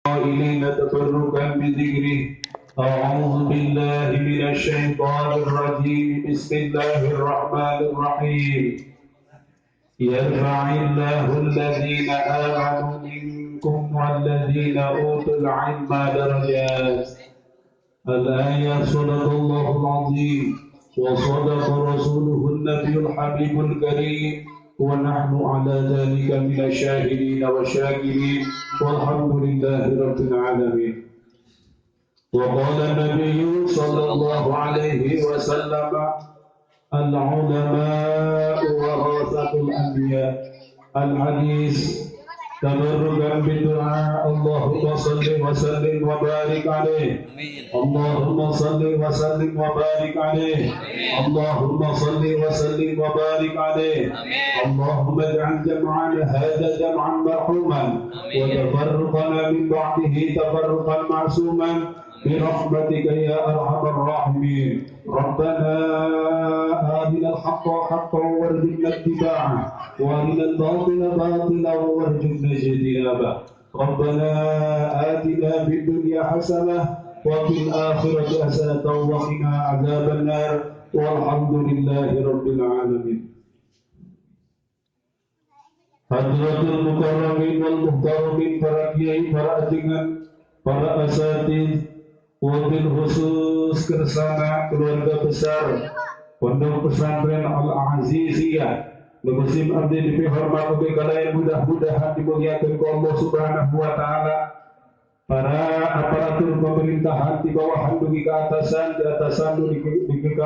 إلينا تبركا بذكره. أعوذ بالله من الشيطان الرجيم. بسم الله الرحمن الرحيم. يرفع الله الذين آمنوا منكم والذين أوتوا العلم درجات. الآية. صدق الله العظيم وصدق رسوله النبي الحبيب الكريم، ونحن على ذلك من الشاهدين والشاكرين، والحمد لله رب العالمين. وقال النبي صلى الله عليه وسلم: العلماء ورثة الأنبياء. الحديث. تبركا بالدعاء، اللهم صل وسلم وبارك عليه. اللهم صل وسلم وبارك عليه. اللهم صل وسلم وبارك عليه. اللهم اجعل جمعنا هذا جمعا مرحوما، وتفرقنا من بعده تفرقا معصوما، برحمتك يا ارحم الراحمين. ربنا آتنا الحق حقا وارزقنا اتباعه، وارنا الباطل باطلا وارزقنا اجتنابه. ربنا آتنا في الدنيا حسنة وفي الآخرة حسنة وقنا عذاب النار، والحمد لله رب العالمين. Hadratul Mukarramin wal Muhtaramin, para kiai, para ajengan, para asatid, wabil khusus kersana keluarga besar Pondok Pesantren Al-Aziziyah Legusim abdi dipihormat ugi kalayan mudah-mudahan dimuliakan ku Allah Subhanahu wa taala. Para aparatur pemerintahan di bawahan dugi ke atasan, di atasan dugi ke